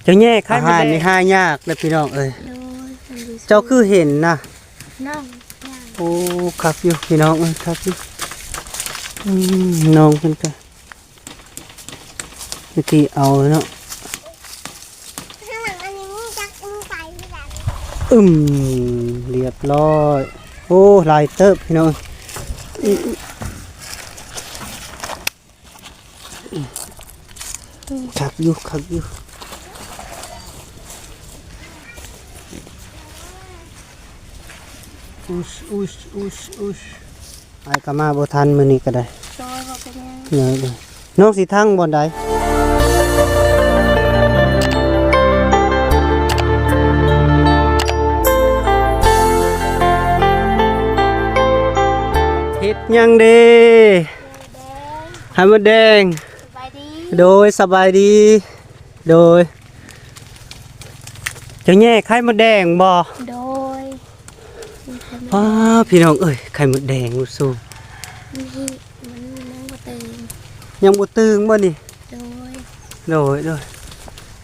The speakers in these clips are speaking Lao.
ເຈົ້າແຍ່ໄຂ່ມົດແດງ ອາຫານນີ້ຫາຍາກເດີພີ່ນ້ອງເອີຍ. ໂດຍ ເຈົ້າຄືເຫັນນະ ນ້ອງ ໂອ້ ຄັກຢູ່ພີ່ນ້ອງເອີຍ ຄັກຢູ່. ອືມ ນ້ອງເພິ່ນກະ ວິທີເອົາເນາະ. ອືມ ລຽບຮ້ອຍ. ໂອ້ ຫຼາຍເຕີບພີ່ນ້ອງ. ຄັກຢູ່ ຄັກຢູ່. ອຸດ ອຸດ ອຸດ ອຸດ. ອ້າຍກໍມາບໍ່ທັນມື້ນີ້ກໍໄດ້. ໂດຍ ບໍ່ເປັນຫຍັງ. ໂດຍ ໂດຍ. ນ້ອງຊິທັງບ່ອນໃດ? ເຮັດຫຍັງເດ? ໄຂ່ມົດແດງ. ສະບາຍດີ. ໂດຍ ສະບາຍດີ. ໂດຍ ເຈົ້າແຍ່ໄຂ່ມົດແດງບໍ່? ໂດຍ. ວ້າ ພີ່ນ້ອງເອີຍ ໄຂ່ມົດແດງ ໂອ້ ສູງ. ມັນ ມັນຍັງບໍ່ຕຶງ. ຍັງບໍ່ຕຶງບໍ່ນີ້? ໂດຍ ໂດຍ ໂດຍ.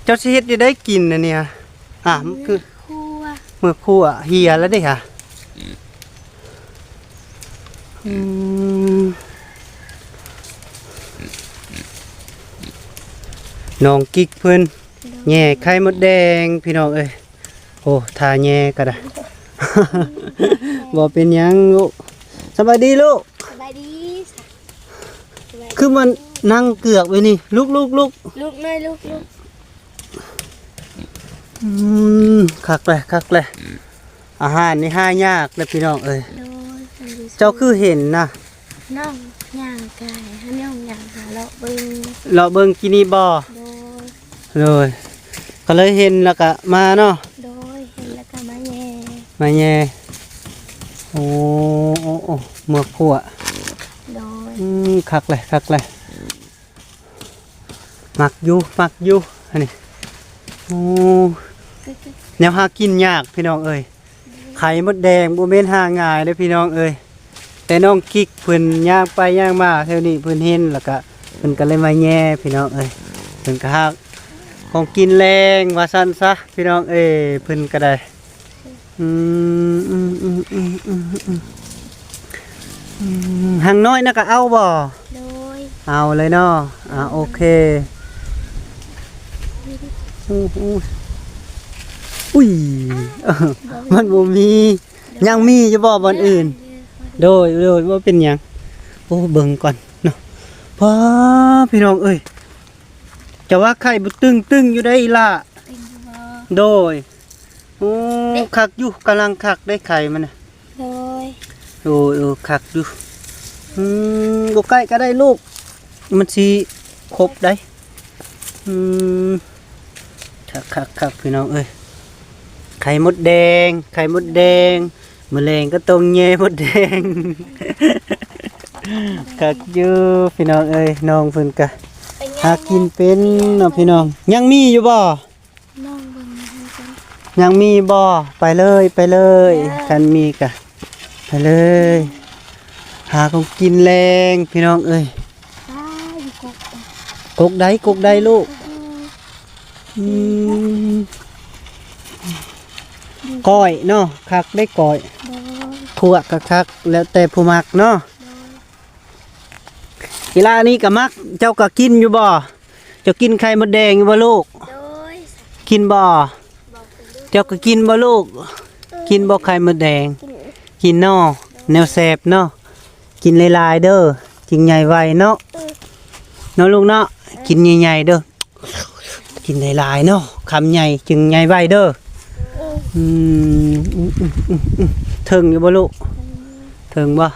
ເຈົ້າຊິເຮັດແນວໃດກິນອັນນີ້? ອ່າ ຄື ເມືອຄົວ ເມືອຄົວ ເຫຍແລ້ວເດ້ຫະ. ອືມ ນ້ອງກິກເພິ່ນ ໂດຍ ແຍ່ໄຂ່ມົດແດງ ພີ່ນ້ອງເອີຍ. ໂອ້ ທ່າແຍ່ກໍໄດ້. ບໍ່ເປັນຫຍັງລູກ. ສະບາຍດີລູກ. ສະບາຍດີ. ຄືມັນນັ່ງເກືອກໄວ້ນີ້ ລຸກ ລຸກ ລຸກ. ລຸກເລີຍ ລຸກ ລຸກ. ອືມ ຄັກແຫຼະ ຄັກແຫຼະ. ອາຫານນີ້ຫາຍາກເດີພີ່ນ້ອງເອີຍ. ໂດຍ ເຈົ້າຄືເຫັນນະ ນ້ອງຍ່າງກາຍ ໃຫ້ນ້ອງຍ່າງຫາເລາະເບິ່ງ. ເລາະເບິ່ງກີ້ນີ້ບໍ່? ໂດຍ ໂດຍ. ກໍເລີຍເຫັນແລ້ວກະມາເນາະ. ໂດຍ ເຫັນແລ້ວກະມາແຍ່ ມາແຍ່. ໂອ້ ໂອ້ ໂອ້ ເມືອຂົວ. ໂດຍ ອືມ ຄັກແຫຼະ ຄັກແຫຼະ. ມັກຢູ່ ມັກຢູ່ ອັນນີ້. ໂອ້ ແນວຫາກິນຍາກພີ່ນ້ອງເອີຍ. ໄຂ່ມົດແດງບໍ່ແມ່ນຫາງ່າຍເດີພີ່ນ້ອງເອີຍ. ແຕ່ນ້ອງກິກເພິ່ນຍ່າງໄປຍ່າງມາແຖວນີ້ ເພິ່ນເຫັນແລ້ວກະ ເພິ່ນກະເລີຍມາແຍ່ພີ່ນ້ອງເອີຍ. ເພິ່ນກະຫາຂອງກິນແລງວ່າຊັ້ນຊະພີ່ນ້ອງເອີຍ ເພິ່ນກະໄດ້. ອືມ ອືມ ຫາງນ້ອຍນະກະເອົາບໍ່? ໂດຍ ເອົາເລີຍເນາະ. ອ່າ ໂອເຄ. ອຸ້ຍ ມັນບໍ່ມີ. ຍັງມີຢູ່ບໍ່ບ່ອນອື່ນ? ໂດຍ ໂດຍ ບໍ່ເປັນຫຍັງ. ໂອ້ ເບິ່ງກ່ອນເນາະ. ປ້າ ພີ່ນ້ອງເອີຍ ຈະວ່າໄຂ່ບໍ່ຕຶງໆຢູ່ໄດ໋ອີ່ຫຼ້າ. ໂດຍ. ໂອ້ ຄັກຢູ່ ກຳລັງຄັກໄດ໋ໄຂ່ມັນນະ. ໂດຍ ໂອ້ ເອີ ຄັກຢູ່. ອືມ ບໍ່ໃກ້ກໍໄດ້ລູກ ມັນຊິຄົບໄດ໋. ອືມ ຄັກໆໆ ພີ່ນ້ອງເອີຍ. ໄຂ່ມົດແດງ ໄຂ່ມົດແດງ ມື້ແລງກໍຕ້ອງແຍ່ມົດແດງ. ຄັກຢູ່ພີ່ນ້ອງເອີຍ ນ້ອງເພິ່ນກະຫາກິນເປັນເນາະພີ່ນ້ອງ. ຍັງມີຢູ່ບໍ່? ລອງເບິ່ງນຳກັນ. ຍັງມີບໍ່? ໄປເລີຍ ໄປເລີຍ. ເອີ ຄັນມີກະໄປເລີຍ. ຫາຂອງກິນແລງພີ່ນ້ອງເອີຍ. ອ້າ ຢູ່ກົກ ກົກໃດ ກົກໃດລູກ? ອືມ ກ້ອຍເນາະ ຄັກໄດ໋ກ້ອຍ. ໂດຍ ຂົ້ວກະຄັກ ແລ້ວແຕ່ຜູ້ມັກເນາະ. ໂດຍ ອີຫຼ້ານີ້ກະມັກ ເຈົ້າກະກິນຢູ່ບໍ່? ເຈົ້າກິນໄຂ່ມົດແດງຢູ່ບໍ່ລູກ? ໂດຍ ກິນບໍ່? ບໍ່ເປັນລູກ. ເຈົ້າກະກິນບໍ່ລູກ? ເອີ ກິນບໍ່ໄຂ່ມົດແດງ? ກິນ ກິນເນາະ. ໂດຍ ແນວແຊບເນາະ. ກິນຫຼາຍໆເດີ ຈຶ່ງໃຫຍ່ໄວເນາະ. ເອີ ເນາະລູກເນາະ. ເອີ ກິນໃຫຍ່ໆເດີ ກິນຫຼາຍໆເນາະ ຄຳໃຫຍ່ຈຶ່ງໃຫຍ່ໄວເດີ. ເອີ ອືມ ອືມ ອືມ ອືມ ອືມ. ເຖິງຢູ່ບໍ່ລູກ? ເຖິງຢູ່ ເຖິງບໍ່? ໂດຍ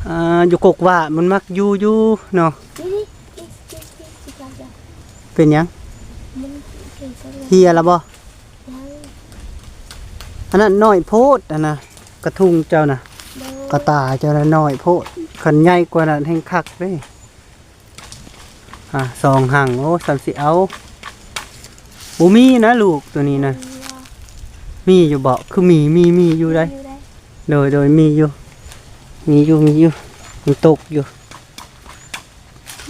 ອ່າ ຢູ່ກົກຫວ້າມັນມັກຢູ່ຢູ່ເນາະ. ນີ້ ນີ້ ນີ້ ນີ້ ນີ້ ນີ້ ເປັນຫຍັງ? ມັນເປັນ ເຫ່ຍລະບໍ່? ຍັງ ອັນນັ້ນນ້ອຍໂພດ ອັນນະ ກະທຸງເຈົ້ານະ. ໂດຍ ກະຕ່າເຈົ້ານະນ້ອຍໂພດ ຄັນໃຫຍ່ກວ່ານັ້ນແຮ່ງຄັກເດ້. ອ່າ ສອງຫາງ ໂອ້ ຊັ້ນຊິເອົາ. ບໍ່ມີນະລູກ ໂຕນີ້ນະ. ມີຢູ່ບໍ່? ຄືມີ ມີ ມີຢູ່ໃດ໋. ມີຢູ່ໃດ໋. ໂດຍ ໂດຍ ມີຢູ່ ມີຢູ່ ມີຢູ່ ມັນຕົກຢູ່.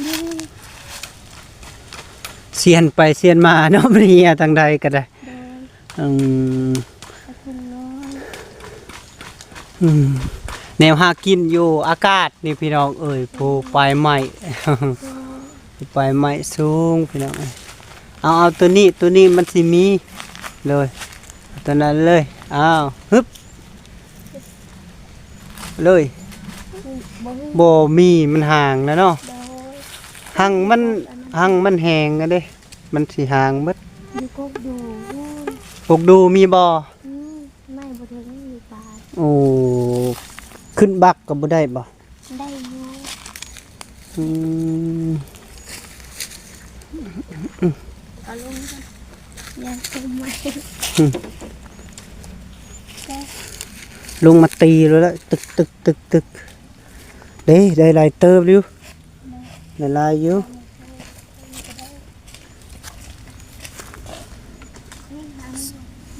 ນີ້ ຊິ ສຽນໄປສຽນມາເນາະ ມັນເຫຍທາງໃດກໍໄດ້. ໂດຍ. ອືມ ກະທຸງນ້ອຍ. ອືມ ແນວຫາກິນຢູ່ອາກາດນີ້ພີ່ນ້ອງເອີຍ ໂອ້ ປາຍໄມ້ ໂອ້ ປາຍໄມ້ສູງພີ່ນ້ອງເອີຍ. ເອົາ ເອົາໂຕນີ້ ໂຕນີ້ມັນຊິມີ ໂດຍ ເອົາໂຕນັ້ນເລີຍ. ອ້າວ ຮຶບ ເລີຍ ບໍ່ມີ ບໍ່ມີ ມັນຫ່າງແລ້ວເນາະ. ໂດຍ. ຮັ່ງມັນ ຮັ່ງມັນແຫ້ງແລ້ວເດ້ ມັນຊິຫ່າງເບິດ. ຢູ່ກົກດູ ກົກດູມີບໍ່? ອືມ ໄມ້ບໍ່ເຖິງຢູ່ປ່າ. ໂອ້ ຂຶ້ນບັກກໍບໍ່ໄດ້ບໍ່? ໄດ້ຢູ່. ອືມ ເອົາລົງກ່ອນ ຢ້ານຕົກໄມ້. ລົງມາຕີໂລດລະ ຕຶກໆໆໆ ເດ້ ໄດ້ຫຼາຍເຕີບຢູ່ ໄດ້ຫຼາຍຢູ່.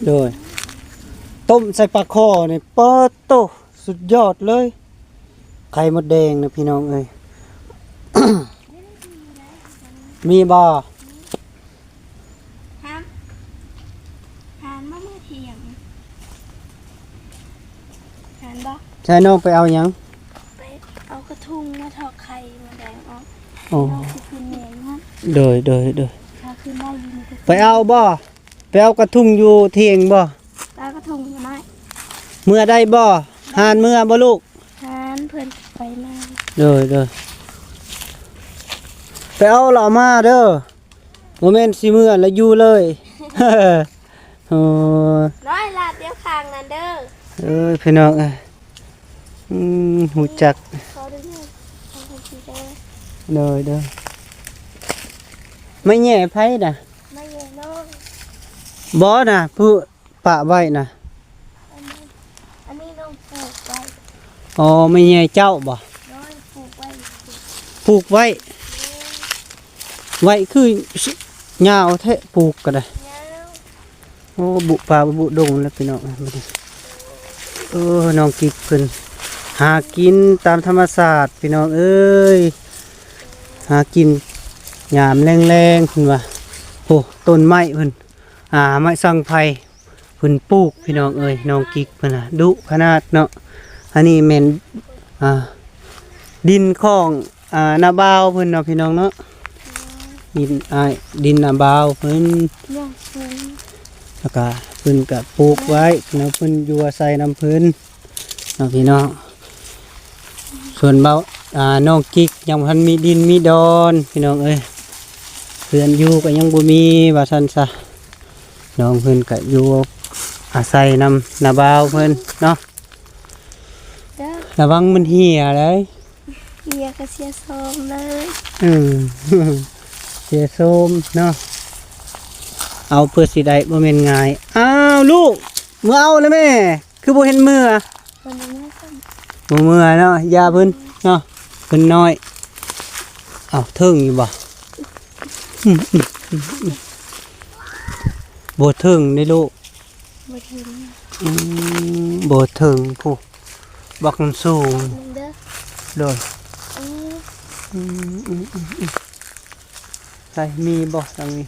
ໂດຍ ຕົ້ມໃສ່ປາຄໍ່ນີ້ ປາດໂທ້ ສຸດຍອດເລີຍ ໄຂ່ມົດແດງນະພີ່ນ້ອງເອີຍ. ມີບໍ່? ຖາມ ຖາມມາມື້ທ່ຽງ ຖາມບໍ່? ໃຊ່ ນ້ອງໄປເອົາຫຍັງ? ໄປເອົາກະທຸງມາຖອກໄຂ່ມົດແດງອອກ. ໂອ້ ນ້ອງຊິຂຶ້ນແມ່ນະ. ໂດຍ ໂດຍ ໂດຍ. ຖ້າຂຶ້ນໄດ້ຢູ່ນີ້ກໍ ໄປເອົາບໍ່? ໄປເອົາກະທຸງຢູ່ທ່ຽງບໍ່? ເອົາກະທຸງຢູ່ນ້ອຍ. ເມືອໄດ້ບໍ່? ຫານເມືອບໍ່ລູກ? ຫານເພິ່ນໄປມາ. ໂດຍ ໂດຍ. ໄປເອົາລະເອົາມາເດີ ບໍ່ແມ່ນຊິເມືອລະຢູ່ເລີຍ. ໂອ້ ນ້ອຍລາດດຽວຂ້າງນັ້ນເດີ. ເອີ ພີ່ນ້ອງເອີຍ ອືມ ຮູ້ຈັກ. ຂໍດູແມ່ ຂໍດູແມ່. ໂດຍ ໂດຍ. ໄມ້ແຫຍ່ໃຜນະ? ໄມ້ແຫຍ່ນ້ອງ. ບໍ່ນະ ຜູ້ປະໄວ້ນະ. ອັນນີ້ ອັນນີ້ນ້ອງປູກໄວ້. ອໍ ໄມ້ແຫຍ່ເຈົ້າບໍ່? ໂດຍ ປູກໄວ້. ປູກໄວ້? ໂດຍ. ໄວ້ຄືຍາວແທ້ ປູກກໍໄດ້. ຍາວ. ໂອ້ ບຸປ່າບຸດົງແລ້ວພີ່ນ້ອງເອີຍ. ເອີ ນ້ອງກິກເພິ່ນຫາກິນຕາມທຳມະຊາດພີ່ນ້ອງເອີຍ ຫາກິນຍາມແລງໆ ເພິ່ນວ່າ. ໂອ້ ຕົ້ນໄມ້ເພິ່ນ ອ່າ ໄມ້ສັງໄພ ເພິ່ນປູກພີ່ນ້ອງເອີຍ. ນ້ອງກິກເພິ່ນນະ ດຸຂະໜາດເນາະ. ອັນນີ້ແມ່ນ ອ່າ ດິນຂອງ ອ່າ ນ້າບ່າວເພິ່ນເນາະພີ່ນ້ອງເນາະ. ດິນອ້າຍ ດິນນ້າບ່າວເພິ່ນ ແລ້ວກະເພິ່ນກະປູກໄວ້ເນາະ ເພິ່ນຢູ່ອາໄສນຳເພິ່ນເນາະພີ່ນ້ອງ. ສ່ວນເບົາ ອ່າ ນ້ອງກິກຍັງບໍ່ທັນມີດິນມີດອນພີ່ນ້ອງເອີຍ ເຮືອນຢູ່ກໍຍັງບໍ່ມີວ່າຊັ້ນຊະ. ນ້ອງເພິ່ນກະຢູ່ອາໄສນຳນ້າບ່າວເພິ່ນເນາະ. ລະວັງມັນເຫຍເດີ. ເຫຍກໍເສຍໂສມເລີຍ. ອືມ ເສຍໂສມເນາະ. ເອົາເພື່ອຊິໄດ້ບໍ່ແມ່ນງ່າຍ. ອ້າວ ລູກ ເມືອເອົາແລ້ວແມ່ ຄືບໍ່ເຫັນເມືອ? ເພິ່ນບໍ່ເມືອຊ້ຳ. ບໍ່ເມືອເນາະ ຢ່າເພິ່ນເນາະ ເພິ່ນນ້ອຍ. ເອົາ ເຖິງຢູ່ບໍ່? ອືມ ບໍ່ເຖິງເດ້ລູກ. ບໍ່ເຖິງ. ອືມ ບໍ່ເຖິງພຸ້ນ ບັກມັນສູງ. ເບິ່ງເດີ. ໂດຍ. ອືມ ອືມ ອືມ ອືມ ໃສ ມີບໍ່ທາງນີ້?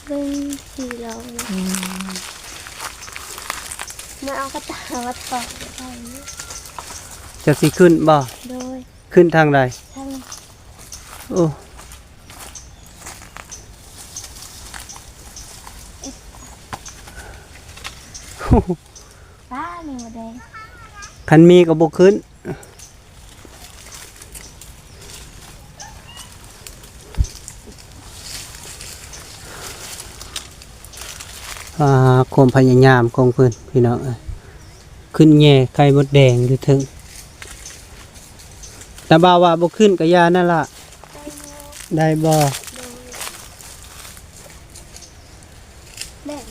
ເບິ່ງສີລອງ. ອືມ ມາເອົາກະຕ່າມາຖອດໄວ້. ເຈົ້າຊິຂຶ້ນບໍ່? ໂດຍ. ຂຶ້ນທາງໃດ? ທາງນີ້. ໂອ້ ປ້າ ມີໝົດແດງ. ຄັນມີກໍບໍ່ຂຶ້ນ. ອ່າ ຄວາມພະຍາຍາມຂອງເພິ່ນພີ່ນ້ອງເອີຍ ຂຶ້ນແຫຍ່ໄຂ່ມົດແດງຢູ່ເທິງ. ຕາບ່າວວ່າບໍ່ຂຶ້ນກະຢ່ານັ້ນລະ. ໄດ້ຢູ່. ໄດ້ບໍ່? ໂດຍ. ແມ່ນ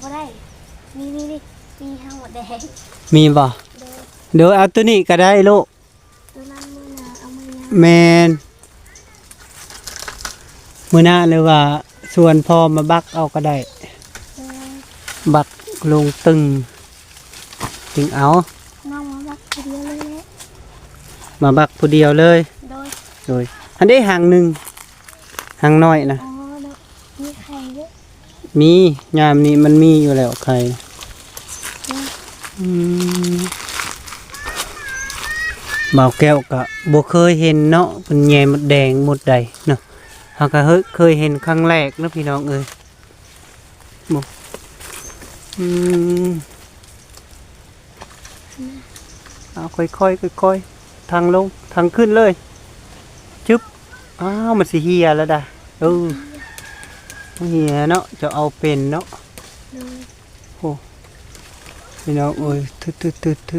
ບໍ່ໄດ້. ນີ້ໆໆ ມີຫາງມົດແດງ. ມີບໍ່? ໂດຍ. ໂດຍ ເອົາໂຕນີ້ກະໄດ້ລູກ. ໂຕນັ້ນມື້ໜ້າເອົາມາຍາມ. ແມ່ນ. ມື້ໜ້າ ຫຼືວ່າຊວນພໍ່ມາບັກເອົາກໍໄດ້. ເອີ ບັກລົງຕຶງ ຈຶ່ງເອົາ. ນ້ອງມາບັກຜູ້ດຽວເລີຍແຫຼະ. ມາບັກຜູ້ດຽວເລີຍ. ໂດຍ. ໂດຍ. ຫັ້ນເດ້ ຫາງໜຶ່ງ ຫາງນ້ອຍນະ. ອໍ ເນາະ. ມີ ຍາມນີ້ມັນມີຢູ່ແລ້ວໄຂ່. ອືມ ບ່າວແກ້ວກະບໍ່ເຄີຍເຫັນເນາະ ເພິ່ນແຍ່ມົດແດງມົດໃດເນາະ. ເຮົາກະເຄີຍເຫັນຄັ້ງແລກເນາະ ພີ່ນ້ອງເອີຍ. ບໍ່ ອືມ ເອົາ ຄ່ອຍໆ ຄ່ອຍໆ ທາງລົງ ທາງຂຶ້ນເລີຍ. ຈຶບ ອ້າວ ມັນຊິເຫ່ຍແລ້ວດາ. ເອີ ມັນເຫ່ຍເນາະ ເຈົ້າເອົາເປັນເນາະ. ໂອ້ ພີ່ນ້ອງເອີຍ ທຶ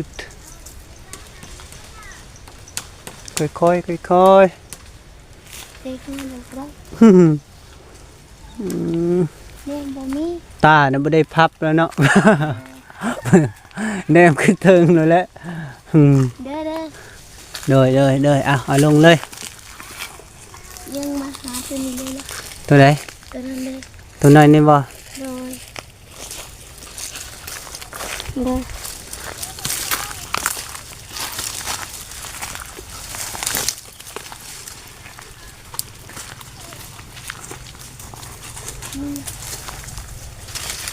ດໆໆໆ ຄ່ອຍໆ ຄ່ອຍໆ. ເດັກນ້ອຍມັນບໍ່ ອືມ ແມ່ນບໍ່ມີ ຕານະບໍ່ໄດ້ພັບແລ້ວເນາະ ແນມຂຶ້ນເທິງໂລດແຫຼະ. ອືມ ເດີ ເດີ ໂດຍ ໂດຍ ໂດຍ. ເອົາ ເອົາລົງເລີຍ. ຍັງມາຫາຕົວນີ້ເລີຍ ຕົວໃດ? ຕົວນັ້ນເລີຍ ຕົວນ້ອຍນີ້ບໍ່? ໂດຍ ເດີ.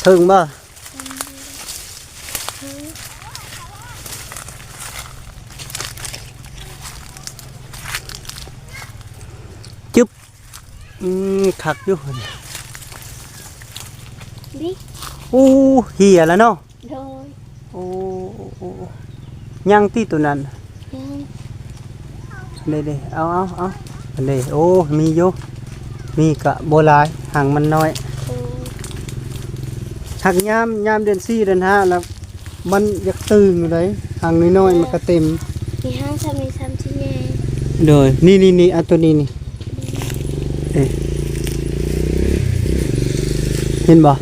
ເຖິງບໍ່? ຈຶບ ອືມ ຄັກຢູ່ ດິ ໂອ້ ເຫ່ຍແລ້ວເນາະ. ໂດຍ ໂອ້ ໂອ້ ໂອ້ ຍັງຕິໂຕນັ້ນ? ຍັງ ເດ້ໆ ເອົາ ເອົາ ເອົາ ອັນນີ້ ໂອ້ ມີຢູ່ ມີກະບໍ່ຫຼາຍ ຮັງມັນນ້ອຍ. ໂດຍ ຮັກຍາມ ຍາມເດືອນສີ່ເດືອນຫ້າລະ ມັນຢາກຕື່ນຢູ່ໃດ໋ ຮັງນ້ອຍໆ ເອີ ມັນກະເຕັມ. ມີຮັງຊ້ຳນີ້ຊ້ຳຊິໃຫຍ່. ໂດຍ ນີ້ໆໆ ເອົາໂຕນີ້ນີ້. ເອີ ເຫັນບໍ່?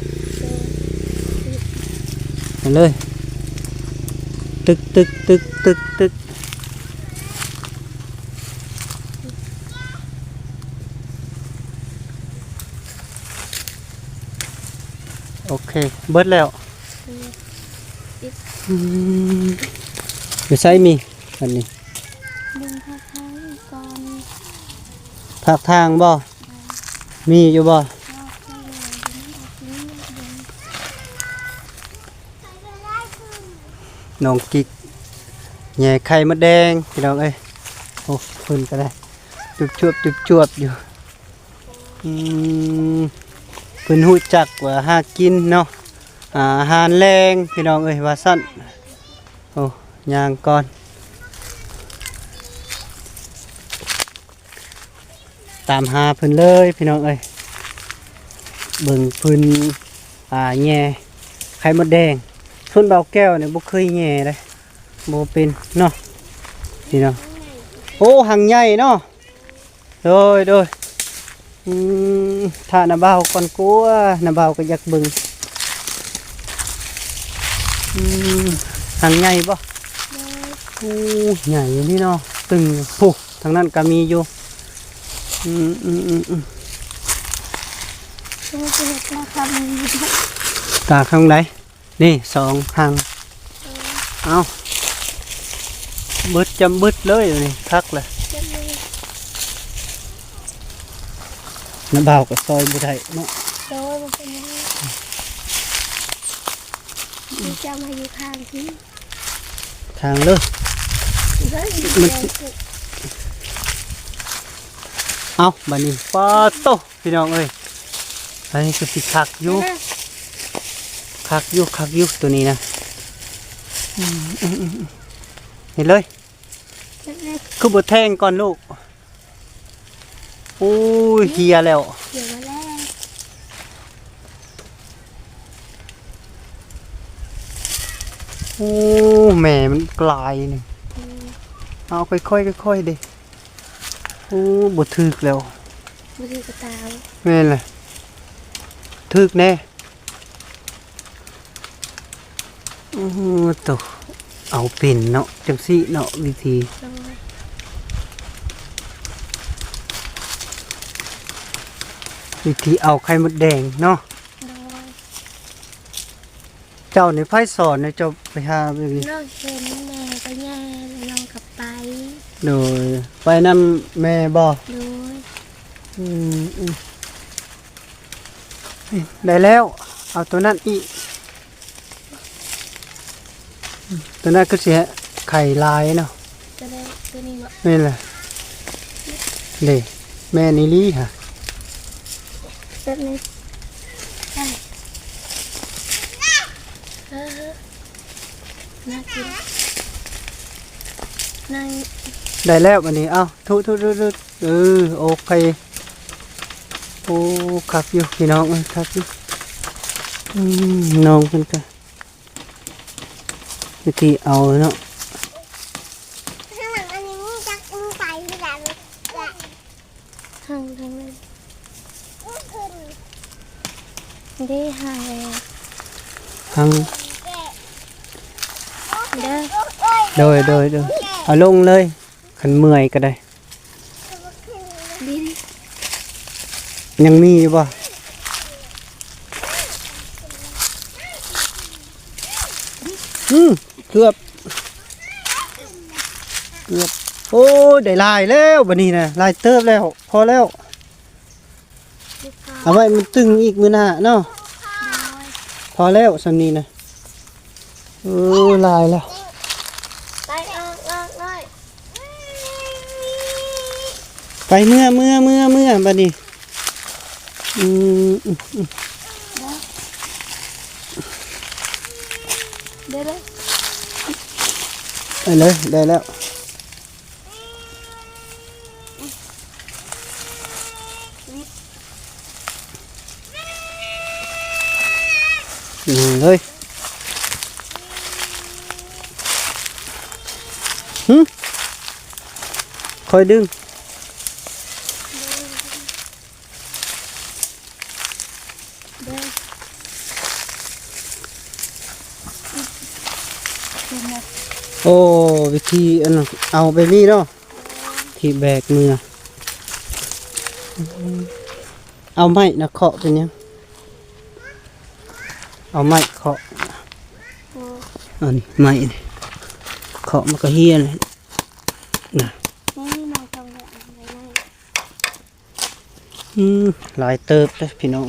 ເອີ ເອົາເລີຍ ຕຶກໆໆໆ. ໂອເຄ ເບິດແລ້ວ. ເອີ ອືມ ຢູ່ໃສມີ ອັນນີ້? ເບິ່ງພາກທາງກ່ອນ ພາກທາງບໍ່? ມີຢູ່ບໍ່? ນ້ອງກິກແຍ່ໄຂ່ມົດແດງ ພີ່ນ້ອງເອີຍ. ໂອ້ ເພິ່ນກະໄດ້ຈຸບຈວບຈຸບຈວບຢູ່. ອືມ ເພິ່ນຮູ້ຈັກວ່າຫາກິນເນາະ ອາຫານແລງ ພີ່ນ້ອງເອີຍ ວ່າຊັ້ນ. ໂອ້ ຍ່າງກ່ອນ ຕາມຫາເພິ່ນເລີຍ ພີ່ນ້ອງເອີຍ. ເບິ່ງເພິ່ນ ອາ ແຍ່ໄຂ່ມົດແດງ. ສ່ວນບ່າວແກ້ວນີ້ບໍ່ເຄີຍແຍ່ເດ້ ບໍ່ເປັນເນາະ ພີ່ນ້ອງ. ໂອ້ ຮັງໃຫຍ່ເນາະ. ໂດຍ ໂດຍ ອືມ ຖ້ານ້າບ່າວກ່ອນກົວ ນ້າບ່າວກະຢາກເບິ່ງ. ອືມ ຮັງໃຫຍ່ບໍ່? ໂດຍ ໂອ້ ໃຫຍ່ນີ້ເນາະ ຕຶງ ໂອ້ ທາງນັ້ນກະມີຢູ່. ອືມ ອືມ ອືມ ອືມ ໂອ້ ເຮັດຕາຄັກ ຕາຂ້າງໃດ? ນີ້ສອງຮັງ. ເອີ ເອົາ ເບິດຈຳເບິດເລີຍນີ້ ຄັກລະ. ນ້າບ່າວກະຊ່ອຍບໍ່ໄດ້ເນາະ. ໂດຍ ບໍ່ເປັນຫຍັງ ມີເຈົ້າມາຢູ່ຂ້າງທີ່ ຂ້າງເລີຍ ເອີ ມັນຊິ ເອົາ ບາດນີ້ ປາໂຕ ພີ່ນ້ອງເອີຍ ອັນນີ້ຄືຊິຄັກຢູ່ ຄັກຢູ່ ຄັກຢູ່ ໂຕນີ້ນະ. ອືມ ເຮັດເລີຍ ຄືບໍ່ແທງກ່ອນລູກ? ໂອ້ຍ ເຫ່ຍແລ້ວ ເຫ່ຍແລ້ວ. ໂອ້ ແມ່ມັນກາຍນີ້. ອືມ ເອົາ ຄ່ອຍໆ ຄ່ອຍໆ ເດ້. ໂອ້ ບໍ່ຖືກແລ້ວ ບໍ່ຖືກກະຕາ. ແມ່ນແຫຼະ ຖືກແນ່. ໂອ້ໂຕ ເອົາເປັນເນາະ ຈັ່ງຊີ້ເນາະ ວິທີ ໂດຍ ວິທີເອົາໄຂ່ມົດແດງເນາະ. ໂດຍ ເຈົ້ານີ້ໃຜສອນໃຫ້ເຈົ້າໄປຫາແບບນີ້? ນ້ອງເຫັນແມ່ໄປແຍ່ ແລ້ວນ້ອງກະໄປ. ໂດຍ ໄປນຳແມ່ບໍ່? ໂດຍ ອືມ ອືມ. ນີ້ ໄດ້ແລ້ວ ເອົາໂຕນັ້ນອີກ ໂຕນັ້ນຄືຊິໄຂ່ຫຼາຍເນາະ ໂຕໃດ ໂຕນີ້ບໍ່? ແມ່ນແຫຼະ ເດ້ ແມ່ນອີ່ຫຼີຫະ ແປັບໜຶ່ງ ເອີ ໜ້າກິນ ໄດ້ແລ້ວບັດນີ້ ເອົາ ທຸໆໆ ເອີ ໂອເຄ ໂອ້ ຄັກຢູ່ພີ່ນ້ອງເອີຍ ຄັກຢູ່ ອືມ ນ້ອງເພິ່ນກະວິທີເອົາເນາະ ຂ້າງຫຼັງອັນນີ້ຈັກມັນໄປທີ່ໃດ ຫັ້ນ ຫັ້ນເດ້ ຫັ້ນແຫຼະ ຫັ້ນ ເດີ ໂດຍ ໂດຍ ໂດຍ ເອົາລົງເລີຍ ຄັນເມື່ອຍກໍໄດ້ ດີ ຍັງມີຢູ່ບໍ່? ອືມ ເກືອບ ເກືອບ ໂອ້ຍ ໄດ້ຫຼາຍແລ້ວບັດນີ້ນະ ຫຼາຍເຕີບແລ້ວ ພໍແລ້ວ ເອົາໄວ້ມັນຕຶງອີກມື້ໜ້າເນາະ ໂດຍ ພໍແລ້ວສ່ຳນີ້ນະ ເອີ ຫຼາຍແລ້ວ ໄປ ອອກ ອອກ ອອກ ໄປ ເມືອ ເມືອ ເມືອ ເມືອ ບັດນີ້ ອືມ ອືມ ອືມ ເດີ ເດີ ໄປເລີຍ ໄດ້ແລ້ວ ນີ້ເລີຍ ຫຶ ຄ່ອຍດຶງ ໂອ້ ວິທີອັນນັ້ນ ເອົາແບບນີ້ເນາະ ທີ່ແບກເມືອ ເອົາໄມ້ນະເຄາະເປັນຫຍັງ? ເອົາໄມ້ເຄາະ ໂອ້ ອັນໄມ້ນີ້ ເຄາະມັນກໍເຮຍນະ ນີ້ມາເຂົ້າແລ້ວ ອືມ ຫຼາຍເຕີບເດ້ພີ່ນ້ອງ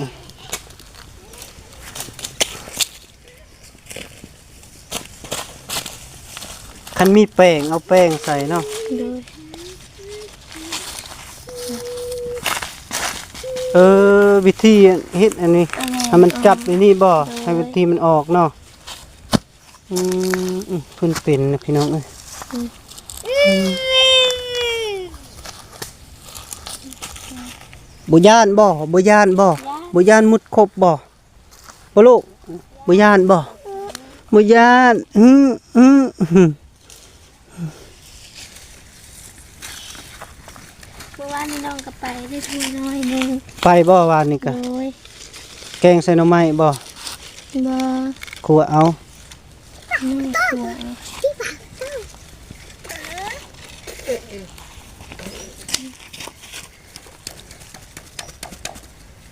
ຄັນມີແປ້ງ ເອົາແປ້ງໃສ່ເນາະ ໂດຍ ເອີ ວິທີເຮັດອັນນີ້ ອັນນີ້ ໃຫ້ມັນຈັບ ເອີ ອັນນີ້ບໍ່ ໂດຍ ໃຫ້ວິທີມັນອອກເນາະ ອືມ ອືມ ເພິ່ນເປັນນະພີ່ນ້ອງເອີຍ ອືມ ອືມ ບໍ່ຢ້ານບໍ່? ບໍ່ຢ້ານບໍ່? ຢ້ານ ບໍ່ຢ້ານມຸດຄົບບໍ່? ບໍ່ລູກ ບໍ່ຢ້ານບໍ່? ບໍ່ຢ້ານ ອືມ ອືມ ເມື່ອວານນີ້ນ້ອງກໍໄປໄດ້ຖ້ວຍນ້ອຍໜຶ່ງ ໄປບໍ່ວານນີ້ກະ? ໂດຍ ແກງໃສ່ໜໍ່ໄມ້ບໍ່? ບໍ່ ຂົ້ວເອົາ ອືມ ຂົ້ວເອົາ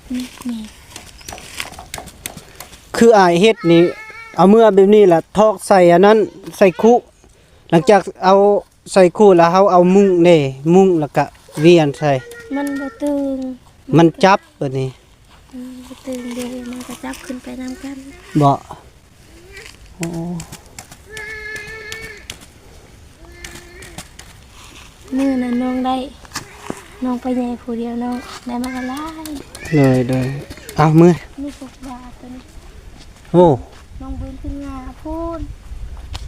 ອືມ ນີ້ ຄືອ້າຍເຮັດນີ້ ເອົາເມືອແບບນີ້ລະ ຖອກໃສ່ອັນນັ້ນ ໃສ່ຄຸ ຫຼັງຈາກເອົາ ໃສ່ຄູ່ແລ້ວເຮົາເອົາມຸ້ງເດ້ ມຸ້ງແລ້ວກະວຽນໃສ່ ມັນບໍ່ຕຶງ ມັນຈັບບາດນີ້ ມັນບໍ່ຕຶງເດ້ ມັນກະຈັບຂຶ້ນໄປນຳກັນ ບໍ່? ໂອ້ ມື້ນັ້ນນ້ອງໄດ້ ນ້ອງໄປແຍ່ຜູ້ດຽວ ນ້ອງໄດ້ມາຫຼາຍ ໂດຍ ໂດຍ ເອົາເມືອ ມີກົກບາດຕົວນີ້ ໂອ້ ນ້ອງບືນຂຶ້ນຫຍ້າພຸ້ນ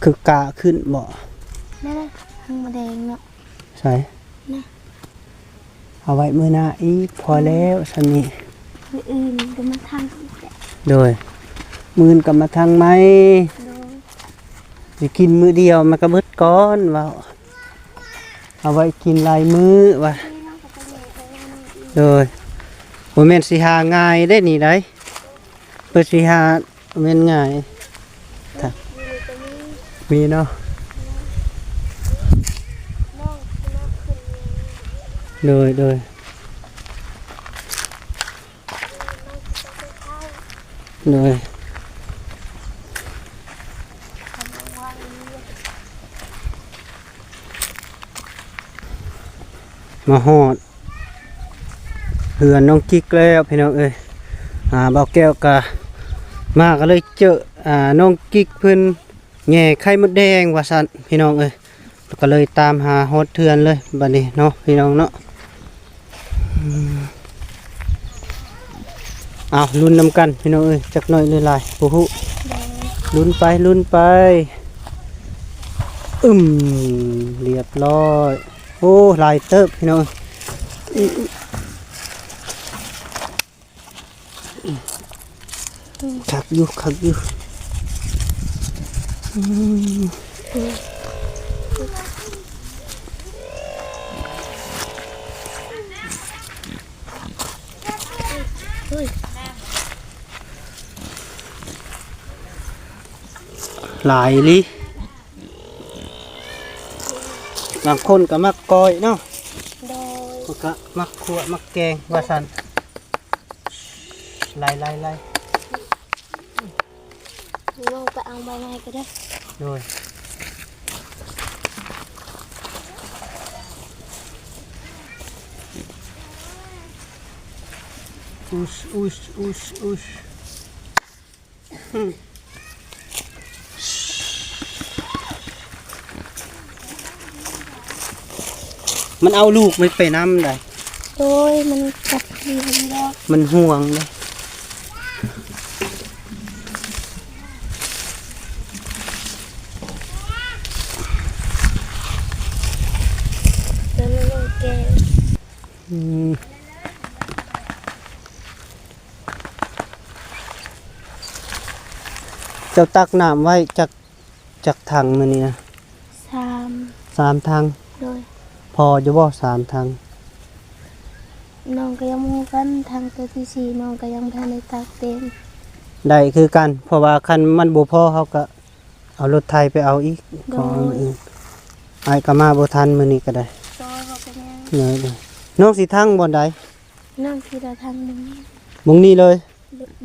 ຄືກະຂຶ້ນບໍ່ ນັ້ນນະ ຫາງມະແດງເນາະ ໃສ ນະ ເອົາໄວ້ມື້ໜ້າອີກ ພໍແລ້ວສ່ຳນີ້ ມື້ອື່ນກໍມາທາງອີກແຫຼະ ໂດຍ ມື້ອື່ນກໍມາທາງໃໝ່ ໂດຍ ຊິກິນມື້ດຽວມັນກໍເບິດກ່ອນ ເວົ້າ ເອົາໄວ້ກິນຫຼາຍມື້ວ່າ ໂດຍ ບໍ່ແມ່ນຊິຫາງ່າຍເດ້ນີ້ໄດ ເພິ່ນຊິຫາແມ່ນງ່າຍ ມີເນາະ ໂດຍ ໂດຍ ໂດຍ ມາຮອດເຮືອນນ້ອງກິກແລ້ວພີ່ນ້ອງເອີຍ ອ່າ ບ່າວແກ້ວກະມາ ກໍເລີຍເຈີ ອ່າ ນ້ອງກິກເພິ່ນແຍ່ໄຂ່ມົດແດງວ່າຊັ້ນ ພີ່ນ້ອງເອີຍ. ກໍເລີຍຕາມຫາຮອດເຮືອນເລີຍບັດນີ້ເນາະ ພີ່ນ້ອງເນາະ. ອືມ ເອົາ ລຸ້ນນຳກັນ ພີ່ນ້ອງເອີຍ ຈັກໜ້ອຍຫຼືຫຼາຍບໍ່ຮູ້. ລຸ້ນໄປ ລຸ້ນໄປ. ອຶມ ລຽບຮ້ອຍ. ໂອ້ ຫຼາຍເຕີບ ພີ່ນ້ອງເອີຍ. ຄັກຢູ່ ຄັກຢູ່. ອືມ ຫຼາຍອີ່ຫຼີ. ບາງຄົນກໍມັກກ້ອຍເນາະ. ໂດຍ ເພິ່ນກໍມັກຂົ້ວມັກແກງວ່າຊັ້ນ. ໄລ່ໆໆ ນ້ອງໄປເອົາໃບໄມ້ກໍໄດ້. ໂດຍ. ອຸດ ອຸດ ອຸດ ອຸດ. ມັນເອົາລູກມັນໄປນຳໄດ໋. ໂດຍ ມັນກັດທີ່ມັນດອກ ມັນຫ່ວງເດ້. ຕົວນີ້ແກ່. ອືມ. ເຈົ້າຕັກນ້ຳໄວ້ຈັກ ຈັກຖັງມື້ນີ້ນະ? ສາມ ສາມຖັງ. ໂດຍ. ພໍຢູ່ບໍ່ສາມຖັງ? ນ້ອງກໍຍັງບໍ່ຮູ້ກັນ ຖັງຕົວທີສີ່ ນ້ອງກໍຍັງບໍ່ທັນໄດ້ຕັກເຕັມ. ໄດ້ຄືກັນ ເພາະວ່າຄັນມັນບໍ່ພໍ ເຮົາກໍເອົາລົດໄຖໄປເອົາອີກ. ໂດຍ. ຂອງອື່ນ ອ້າຍກໍມາບໍ່ທັນມື້ນີ້ກໍໄດ້. ໂດຍ ບໍ່ເປັນຫຍັງ. ໂດຍ ໂດຍ. ນ້ອງຊິຖັງບ່ອນໃດ? ນ້ອງຊິລະຖັງໝ່ອງນີ້ ໝ່ອງນີ້ເລີຍ?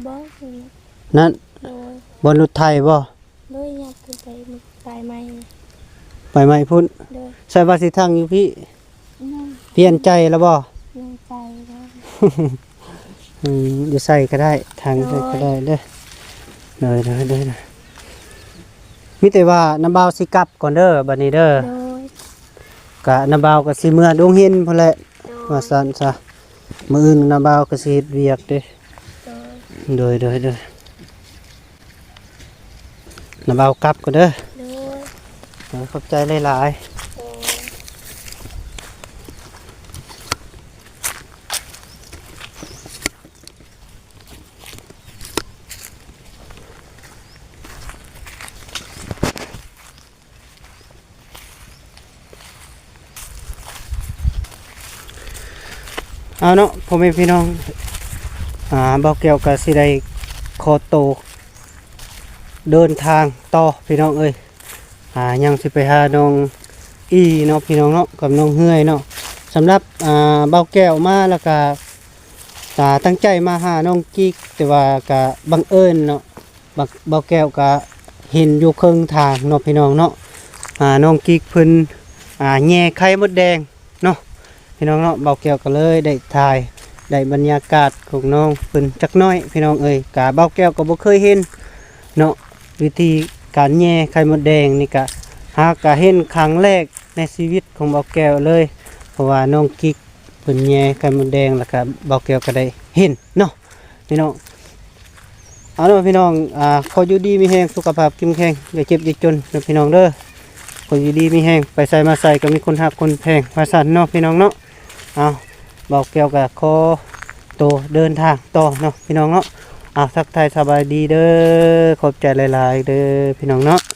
ບໍ່ ນັ້ນ. ໂດຍ. ບ່ອນລົດໄຖບໍ່? ໂດຍ ຍາກຂຶ້ນໄປປາຍໄມ້ ປາຍໄມ້ພຸ້ນ. ໂດຍ. ໃສ່ວ່າຊິຖັງຢູ່ພີ້. ຍັງ. ປ່ຽນໃຈແລ້ວບໍ່? ປ່ຽນໃຈແລ້ວ. ອືມ ຢູ່ໃສກໍໄດ້ ຖັງໃສກໍໄດ້ເດີ. ໂດຍ ໂດຍ ໂດຍ ໂດຍ. ມີແຕ່ວ່ານ້າບ່າວຊິກັບກ່ອນເດີບັດນີ້ເດີ. ໂດຍ. ກະນ້າບ່າວກໍຊິເມືອດົງເຫັນພຸ້ນແຫຼະ. ໂດຍ. ວ່າຊັ້ນຊະ ມື້ອື່ນນ້າບ່າວກໍຊິເຮັດວຽກເດ້. ໂດຍ ໂດຍ ໂດຍ ໂດຍ. ນ້າບ່າວກັບກ່ອນເດີ. ໂດຍ. ໂດຍ ຂອບໃຈຫຼາຍໆ. ໂດຍ. ເອົາເນາະ ພໍ່ແມ່ພີ່ນ້ອງ ອ່າ ບ່າວແກ້ວກໍຊິໄດ້ຂໍໂຕເດີນທາງຕໍ່ ພີ່ນ້ອງເອີຍ. ອ່າ ຍັງຊິໄປຫານ້ອງອີເນາະ ພີ່ນ້ອງເນາະ ກັບນ້ອງເຮືອຍເນາະ. ສຳລັບ ອ່າ ບ່າວແກ້ວມາແລ້ວກໍ ອ່າ ຕັ້ງໃຈມາຫານ້ອງກິກ ແຕ່ວ່າກໍບັງເອີນເນາະ ບ່າວ ບ່າວແກ້ວກໍເຫັນຢູ່ເຄິ່ງທາງເນາະ ພີ່ນ້ອງເນາະ. ອ່າ ນ້ອງກິກເພິ່ນ ອ່າ ແຍ່ໄຂ່ມົດແດງເນາະ ພີ່ນ້ອງເນາະ. ບ່າວແກ້ວກໍເລີຍໄດ້ຖ່າຍ ໄດ້ບັນຍາກາດຂອງນ້ອງເພິ່ນຈັກໜ້ອຍ ພີ່ນ້ອງເອີຍ. ກະບ່າວແກ້ວກໍບໍ່ເຄີຍເຫັນເນາະ ວິທີການແຍ່ໄຂ່ມົດແດງນີ້ ກະຫາກະເຫັນຄັ້ງແລກໃນຊີວິດຂອງບ່າວແກ້ວເລີຍ ເພາະວ່ານ້ອງກິກ ເພິ່ນແຍ່ໄຂ່ມົດແດງ ແລ້ວກະບ່າວແກ້ວກໍໄດ້ເຫັນເນາະ ພີ່ນ້ອງ. ເອົາເນາະ ພີ່ນ້ອງ ອ່າ ຂໍຢູ່ດີມີແຮງ ສຸຂະພາບເຂັ້ມແຂງ ຢ່າເຈັບຢ່າຈົນເດີ ພີ່ນ້ອງເດີ. ຂໍຢູ່ດີມີແຮງ ໄປໃສມາໃສກໍມີຄົນຮັກຄົນແພງ ວ່າຊັ້ນເນາະ ພີ່ນ້ອງເນາະ. ເອົາ ບ່າວແກ້ວກໍຂໍໂຕເດີນທາງຕໍ່ເນາະ ພີ່ນ້ອງເນາະ. ເອົາ ທັກທາຍສະບາຍດີເດີ ຂອບໃຈຫຼາຍໆເດີ ພີ່ນ້ອງເນາະ.